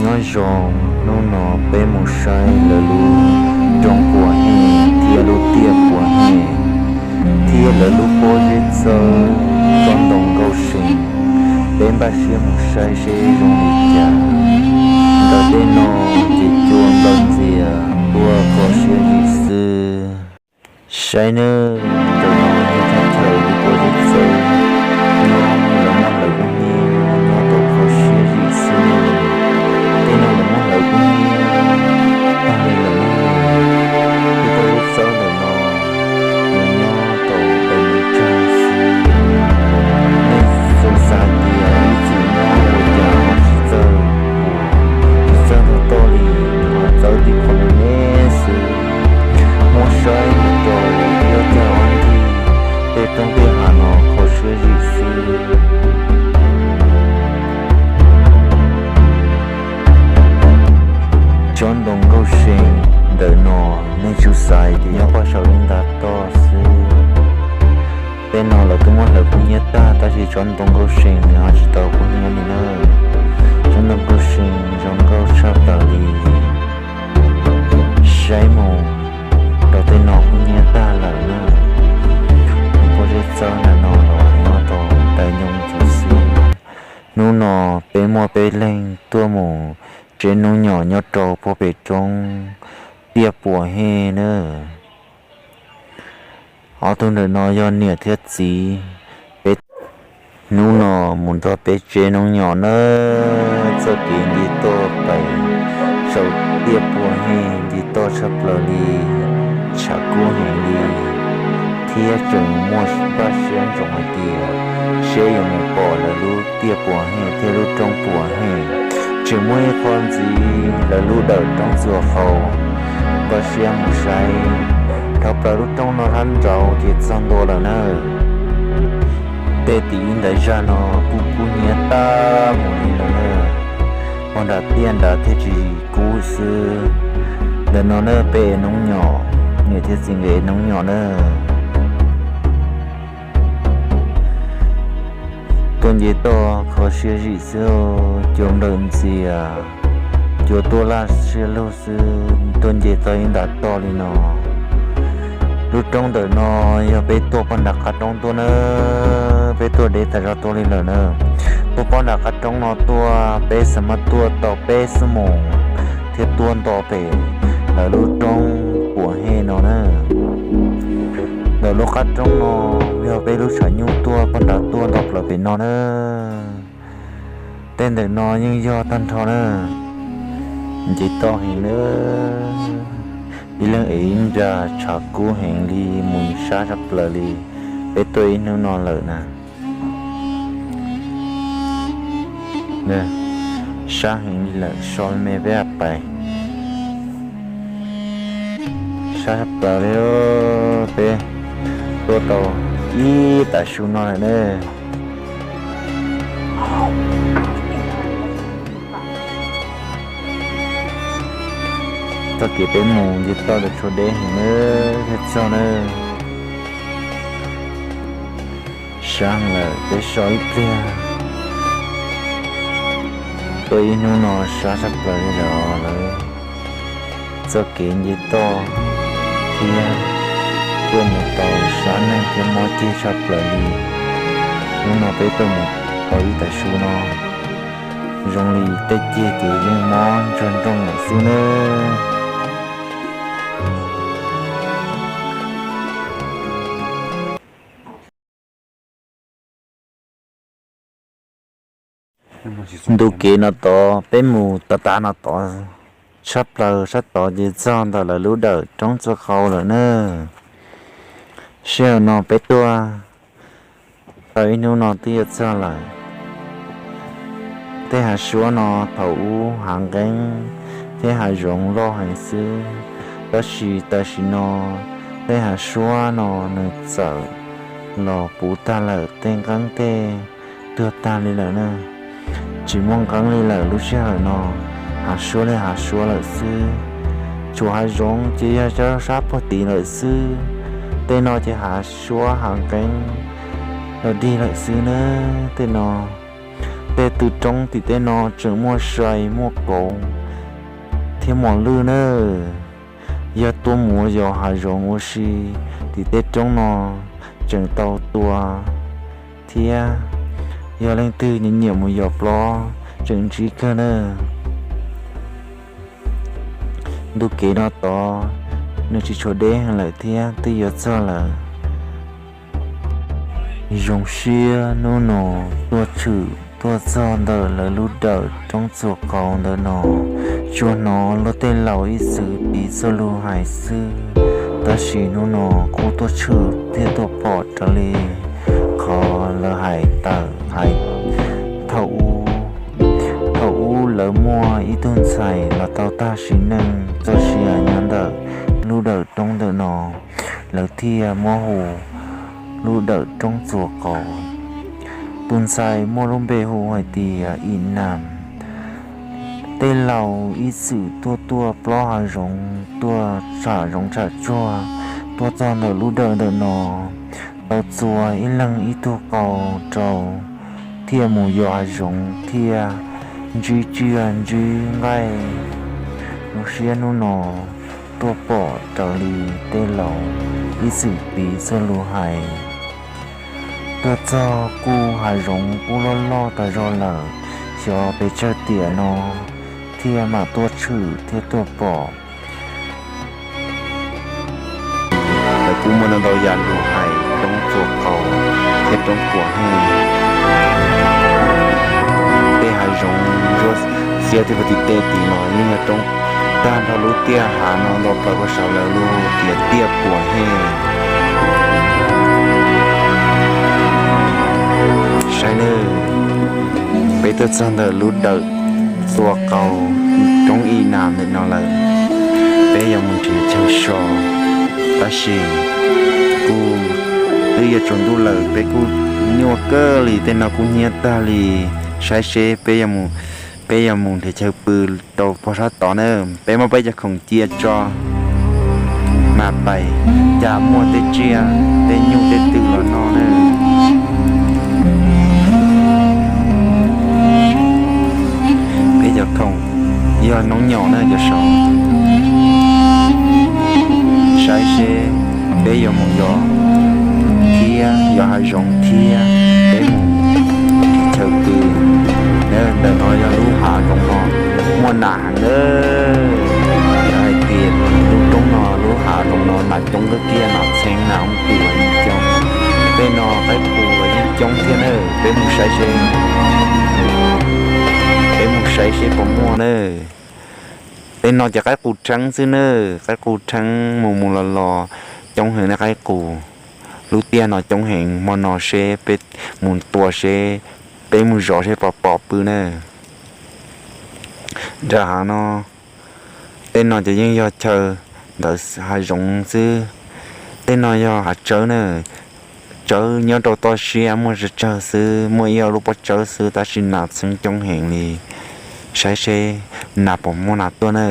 Nyob zoo, hnub no peb mus saib lawv lub roob puas hej thiab lub tiaj puas hej thiab lawv lub pob zeb txawb tsob ntoo nkauj seem. Peb npaj siab mus saib seb zoo li cas. Ntawm tej no ces cua nplawm ntxias tuaj kho siab zim xwb. Saib nawb, ntawm no yog thaj chaw lub pob zeb txawb, nyob lawv muaj lawv kuj nyiab nyob tau kho siab zim xwb. Tej no lawv muaj lawv kuj nyiab tag li lawm ne. Lub pob zeb txawb ntawm no nws nyob tau peb mev tsag xwb. Nej xav xav tias ib txwm nyob ua cas ho tsis txawj ua, tsis txawj tau toj li, nws ho txawb tib qho me me xwb. Muab saib mus rau ib ob cag ob ncig, tej roob tej hav no kho siab zim xwb. Tsob ntoo nkauj seem ntawm no nej tsuas xav tias nyob pog saum lub ntav toj xwb. Tej no lawv twb muab hlawv kub hnyiab tag tab sis tsob ntoo nkauj seem nws ho tsis tau kub hnyiab li na. Tsob ntoo nkauj seem zoo nkauj tshaj plaws li. Saib mus rau tej no kub hnyiab tag lawm na. Lub pob zeb txawb ntawm no los nyob tau tais nyoog tus xwb. Hnub no peb muaj peb leeg tuaj mus tseb noob nyom nyob rau puag pem roob tiaj puas hej na. Ob tug ntawm no yog niam thiab txiv. Peb hnub no mus nrog peb tseb noob nyom na. Txoj kev nce toj pais saum tiaj puas hej nce toj tshaj plaws li, tshav kub heev li, thiab tseem muaj npaj siab ntsoov hais tias seb yuav mus pom lawv lub tiaj puas hej thiab lub roob puas hej. Tseem muaj ib qho ntxiv lawv lub dawm roob txhua qhau, npaj siab mus saib. Dhau plaws lub roob no sab nraud ces txog ntua lawm na. Tej tim ib ntawd zaj no kuj kub hnyiab tag mus li lawm na. Pog nram tiaj nrad thiaj tsis kub xwb. Ntawm no na peb ev noob nyom, niam thiab txiv nkawd ev noob nyom na. Tuaj nce toj kho siab zim xwb, cua nplawm ntxias, cua tuaj laj siab lug xwb, tuaj nce txog ib ntav toj li no. Lub roob ntawm no yog peb tuaj pog nram qab roob tuaj na, peb tuaj deb tas zog tuaj li lawm na. Tuaj pog nram qab roob no tuaj peb xav mas tuaj tau peb xuab moos thiaj tuaj nto pem lawv lub roob puas hej no na. Ntawm lub qab roob no yog peb lub tshav nyuj tuaj pog nrad tuaj nto plaws pem no na. Tej ntawm no yeej yog tag nrho na. Nce toj heev na. Ib leeg ev ib nra tshav kub heev li, mus sab sab plaws li. Peb tuaj ib hnub no lawm na. Sab heev li lawm, so me peb pais. Sab sab plaws li, peb tuaj tau ib tav su no lawm na. Txoj kev peb mus nce toj rau tshuav deb heev na, thiaj txog na. Sab lawm peb so ib pliag. Tuaj ib hnub no sab sab plaws li lawm lawv txoj kev nce toj thiab tuaj mus tau sab neeg thiab mob ceg tshaj plaws li. Hnub no peb tuaj mus tau ib tav su no zoo li tej ceg ces yeej mob ntsag nrooj lawm xwb nawb. Ntu kev no tod peb mus tav tav no tod, tshaj plaws sab tod ces txog ntawm lawv lub dawm roob txua qau lawm na. Sij hawm no peb tuaj tau ib hnub no twb yuav txog lawm. Tej hav suab no thaum ub hav nqeeb thiab hav zoov loj heev xwb, tab sis tam sim no tej hav suab no nws txawm los puv tag lawm, tej nqeeb tej tuag tag li lawm na. Tsis muaj nqeeb li lawm, lub sij hawm no hav suab li hav suab lawm xwb. Tshuav hav zoov ces yog sab puag tid lawm xwb. Tej no ces hav suab hav nqeeb los dig lawm xwb na. Tej no tej tw roob tim tej no tseem muaj sai muaj kauv thiab mos lwj na. Yog tuaj mus yos hav zoov ua si tim tej roob no tseem tau tua thiab. Yog leej twg nyiam nyiam mus yos plob tseem ntsib kawg na. Ntu kev no tod nws tsis tshuav deb heev lawm thiab twb yuav txog lawm. Zoo siab hnub no tuaj tshwm tuaj txog ntawm lawv lub dawm roob txuas qau ntawm no. Tsuas hnov luag tej laus ib txwm piv txoj lus hais xwb, tab sis hnub no kuj tuaj tshwm thiab tuaj pom raws li qhov lawv hais tawm hais thaum ub. Thaum ub lawv muaj ib tug ntxhais los tau tag sim neej txoj sia nyob ntawm lub dawm roob ntawm no, lawv thiaj muab hu lub dawm roob txuas qau. Tus ntxhais muaj lub npe hu hais tias Im Nam. Tej laus ib txwm tuaj tuaj plob hav zoov, tuaj tsham zoov tsham tsuag, tuaj txog ntawm lub dawm ntawm no, tau txua ib leeg ib tug qau rau, thiaj mus yos hav zoov thiaj ntsib tsiaj ntsib nqaij. Lub siab hnub no tuaj pom raws li tej laus ib txwm piv txoj lus hais. Tuaj txog kuj hav zoov kuj loj loj tas zog lawm, xyov pes tsawg tiam no thiaj mam tuaj tshwm thiab tuaj pom. Lawv kuj muaj ntau ntau yam lus hais roob txuas qau thiab roob puam hej. Tej hav zoov ntsuab xiab thiab puag tim tej tid los yeej yog roob, tag nrho lub tiaj hav no los plaws puag saum lawv lub tiaj tiaj puam hej. Saib nawb, peb tuaj txog ntawm lub dawm txuas qau roob Im Nam ntawm no lawm. Peb yuav mus nrhiav chaw so, tab sis kuj twb yuav tsaus ntuj lawm, peb kuj nyuaj kawg li, tej no kuj hnyiab tag li. Saib seb peb yuav mus, peb yuav mus nrhiav chaw pw rau puag sab tod na. Peb muab peb cov khoom cia tso mas pais, cas muaj tej tsiaj tej nyuj tej twm los no na. Peb cov khoom yog noob nyom na cov saud. Saib seb peb yuav mus yos thiab yos hav zoov thiab peb mus nrhiav chaw pw. Ntawm no yog lub hav zoov no muaj nas heev na. Yog hais tias lub roob no lub hav zoov no nas coob kawg kiag, nas txheeb nas hoob twm los yeej coob. Tej no qaib qus los yeej coob thiab na. Peb mus saib seb, peb mus saib seb puas muaj na. Tej no ces qaib qus rheeb xwb na, qaib qus rheeb mus mus los los coob heev na qaib qus. Lub tiaj no coob heev, hmo no seb peb mus tua seb, peb mus zov seb puas pom pw na. Nram hav no, tej no ces yeej yog chaw ntawd hav zoov xwb. Tej no yog hav tsawb na, tsawb nyob rau toj siab muaj tsawg tsawg xwb, muaj ib ob lub pob tsawb xwb, tab sis nas txheeb coob heev li. Saib seb nas puas muaj nas tuaj na.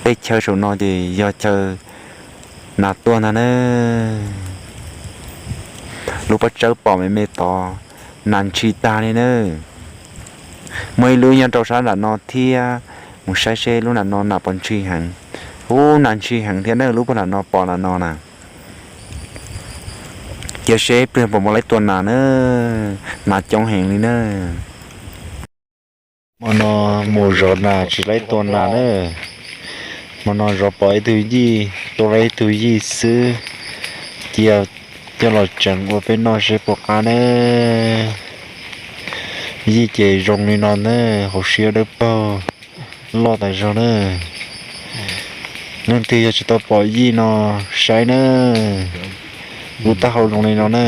Tej chaw saum no ces yog chaw nas tuaj ntag na. Lub pob tsawb pom me me tod, nas ntshis tag li na. Muaj ib lub nyob rau sab nram no thiab, mus saib seb lub nram no nas puas ntshis heev. Ub, nas ntshis heev thiab na, lub puag nram no pom nram no na. Cia seb pliag puas muaj laib tua nas na, nas coob heev li na. Hmo no mus zov nas tsis laib tua nas na. Hmo no zov pom ib tug yij, tua laib ib tug yij xwb, cia coj los tseev ua peb noj seb puas qab na. Yij ces zoo li no na, hauv siab dawb paug, loj tas zog na. Leej twg yog tsis tau pom yij no saib na, lub taub hau zoo li no na.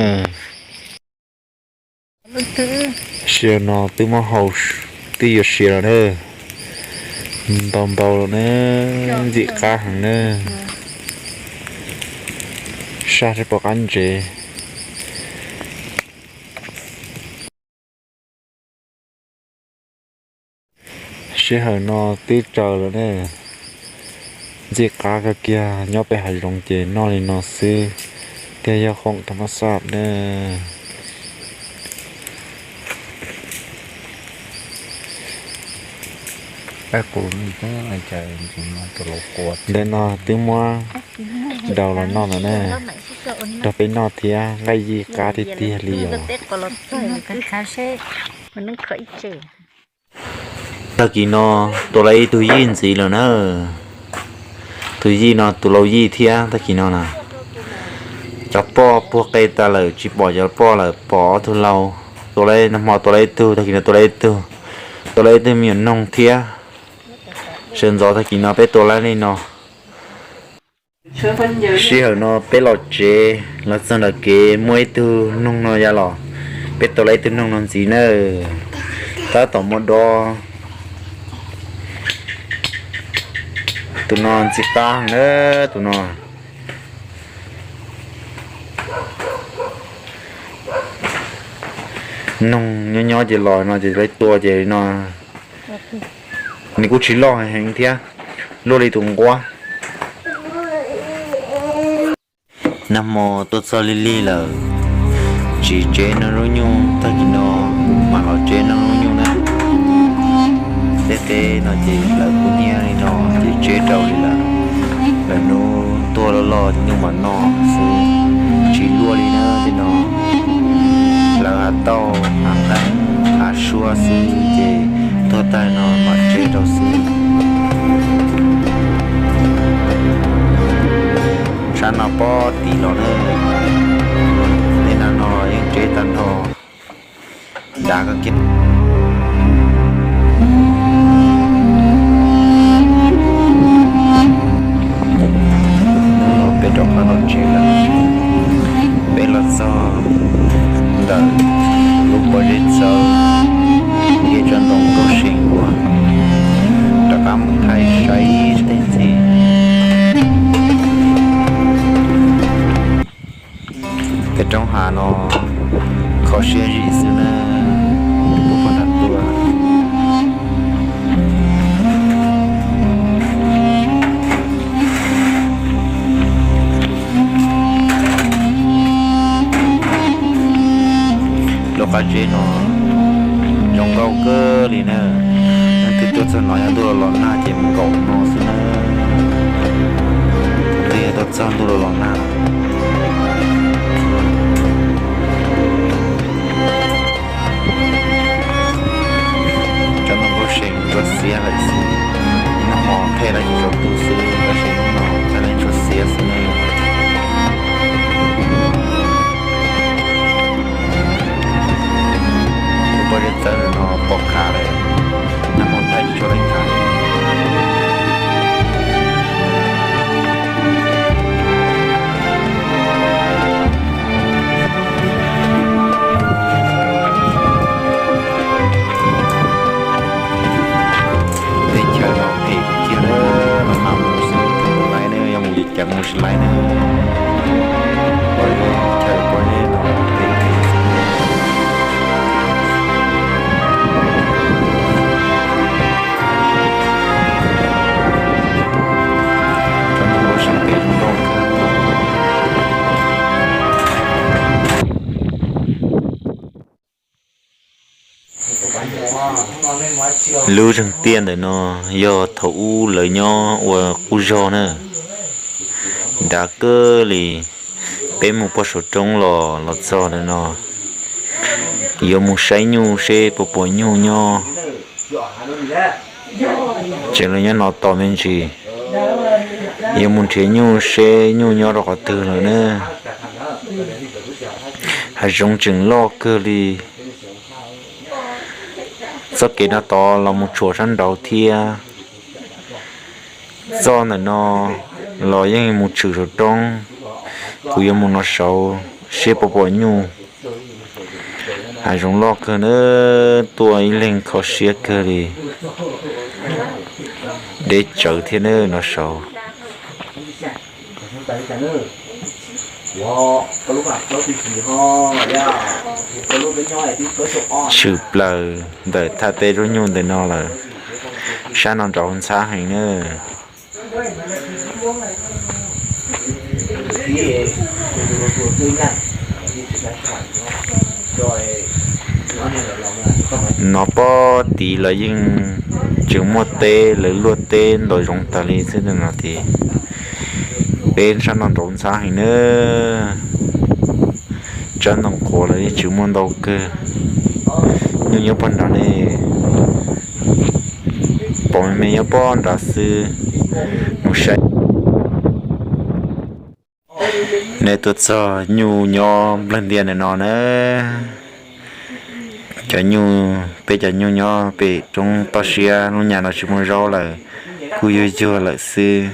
Sia no twb muab hau, twb yuav sia los na, npau npau los na, ntxim qab heev na. Saj seb puas qab ntsev. Sij hawm no twb tsaws lawm ne, ntxim qab kawg kiag, nyob pem hav zoov ces noj li no xwb, thiaj yog khoom thas mas xaj ne. Ntawm no twb muab daus los noj lawm na, nrog peb noj thiab, nqaij yij qab tiag tiag li os. Tag kis no tua lawv ib tug yij ntxiv lawm na. Tus yij no tus laus yij thiab. Tag kis no na, cov poj puag qe tas lawm tsis pom cov poj lawm, pom ob tug laus. Tua lawv, nag hmo tua lawv ib tug, tag kis no tua lawv ib tug, tua lawv ib tug me nyuam noog thiab. Sawv ntxov tag kis no peb tua lawv li no. Sij hawm no peb los tsev los txog nram kev muaj ib tug noog no ya los, peb tua lawv ib tug noog no ntxiv na. Tab tom muaj dob. Tus no ntxim qab na, tus no. Noog nyob nyob ces los no ces lawv tua ces no, nws kuj tsis loj heev thiab, luaj li tus nquab. Nag hmo tuaj txog lig lig lawm, tsis tsev noj lub nyuj, tag kis no mam los tsev noj lub nyuj na. Tej teb no ces lawv kuj nyiag li no ces tseb rau li lawm. Lawv hnub tuaj loj loj nyuj mam noj xwb, tsis luaj li na tej no. Lawv hav tauj hav nqeeb hav suab xwb ces tuag tag no mam tseb rau xwb. Sab no pob tim los na, tej no no yeej tseb tag nrho, dav kawg kiag. Peb rov qab los tsev lawm, peb los txog ntawm lub pob zeb txawv, nce tsob ntoo nkauj seem uas rov qab mus thaij saib tej ntxiv. Tej roob hav no kho siab zim xwb na, tus poj nrag tuaj. Lub qab zeb no zoo nkauj kawg li na. Leej twg tuaj txog no yog ntuj los los nag ces mus nkaum no xwb na. Twb yog tuaj txog ntuj los los nag. Cov no nkauj seem ntsuab xiab lawm xwb. Nag hmo thaij lawv tsis tshua tu xwb, tab sis hnub no thaij lawv ntsuab xiab xwb ne. Lub pob zeb txawv no pom khav lawm, nag hmo thaij tsis tshua leej khav. Teb chaws no phem kiag, los mas mus xwb tsis laib ne, yog mus ceev mus tsis laib ne. Ua li chaw pob zeb no phem phem xwb. Cov neeg ua seem pem zoo nkauj kawg. Lub zeeg tiaj ntawm no yog thaum ub lawv nyob ua qub zog na. Dav kawg li, peb mus puag saum roob los los txog ntawm no, yuav mus saib nyuj seb puas pom nyuj nyob. Tseem los nyob no tos me ntsis, yuav mus nrhiav nyuj seb nyuj nyob rau qhov twg lawm na. Hav zoov tseem loj kawg li. Txoj kev no tod los mus tshuam sab nraud thiab. Txoj ntawm no los yeej mus tshwm saum roob. Kuv yuav mus no saud seb puas pom nyuj. Hav zoov loj kawg na, tuaj ib leeg kho siab kawg li. Deb tsawv thiab na no saud. Tshwm plaws ntawm thaj teb zaub nyuj ntawm no lawm. Sab no nraud ntxhab heev na. No pob tid los yeej tseem muaj teb, lawv luaj teb ntaus zoov tas li xwb no ces peb sab no nraum ntxhab heev na. Tsab ntoo qhuav los yeej tseem muaj ntau kawg. Nyuj nyob pog nrad ne, pom me me nyob pog nrad xwb. Mus saib. Nej tuaj txog nyuj nyob nplawg ntias ntawm no na. Cov nyuj, peb cov nyuj nyob pem roob toj siab, lub nyam no tsis muaj zaub lawm, kuj yuag yuag lawm xwb.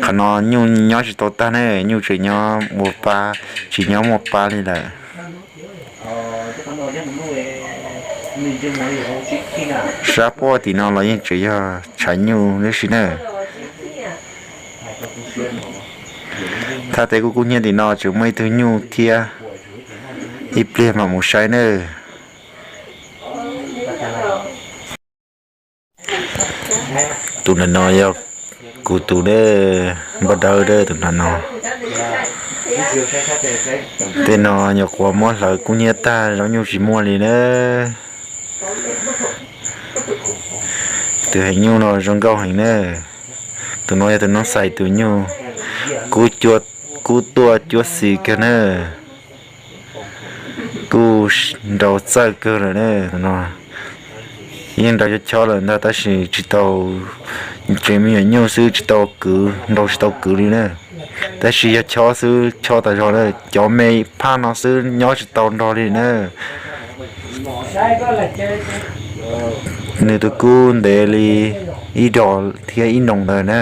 Qhov no nyuj nyob tsis tau tag ne, nyuj tseem nyob ua pab, tsis nyob muaj pab li lawm. Sab puag tim no los yeej tseem yog tshav nyuj tib si na. Thaj teb kub kub hnyiab tim no tseem muaj ib tug nyuj thiab, ib pliag mam mus saib nawb. Tus ntawm no yog kuv tus ne, npawg Dawb, tus ntawm no. Tej no nyuam qhuav muab hlawv kub hnyiab tag, zaub nyuj tsis muaj li na. Tus heev nyuj no zoo nkauj heev na. Tus no yog tus noob xais tus nyuj, kub tuaj cuab xis kawg na. Kuj nrau txawj kawg lawm na. Yeej nrau chob chob lawm ntag tab sis tsis tau, tseem me nyuam nyuj xwb tsis tau kwv, nrau tsis tau kwv li na. Tab sis yog chob xwb chob tas zog na, cov me phaj no xwb nyob tsis tau nrog li na. Nws tus kub ntev li ib dos thiab ib noo ntawd na.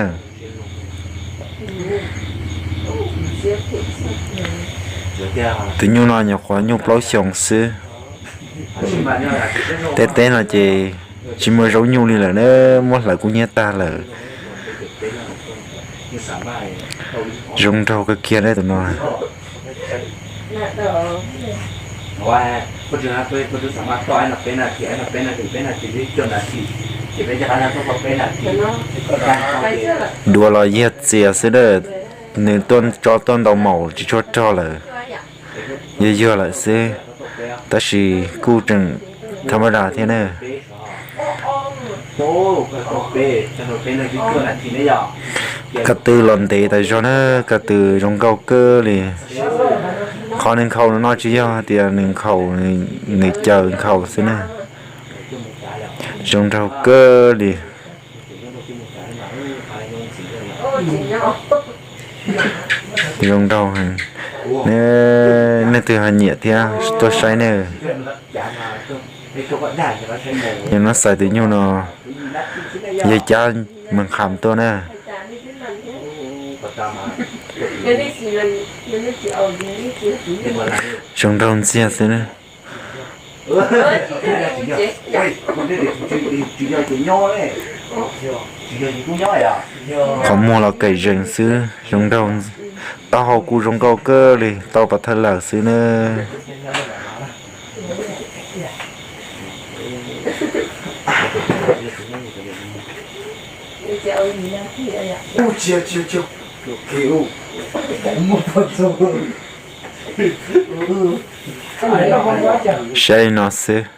Tus nyuj no nyuam qhuav nyuj plaub xyoos xwb. Tej teb no ces tsis muaj zaub nyuj li lawm na, muab hlawv kub hnyiab tag lawm. Zoo nraug kawg kiag na tus no. Dua los yog txias xwb na, nws tuaj tso tuaj ntau maum tsis tshua rog lawm, yuag yuag lawm xwb, tab sis kuj tseem thas mas das thiab na. Ko tw los ntev tas zog na, ko tw zoo nkauj kawg li. Qhov nws nkhaus no tsis yog hais tias nws nkhaus, nws caws nkhaus xwb na. Zoo nraug kawg li. Zoo nraug. Nej twg ho nyiam thiab tuaj saib ne. Yog no xaiv tus nyuj no, yog cab Mees Kham tuaj na. Zoo nraug ntxiag xwb na. Qhov muag los kev zees xwb, zoo nraug. Taub hau kuj zoo nkauj kawg li, tau pas thawj lawm xwb na. Saib li no xwb.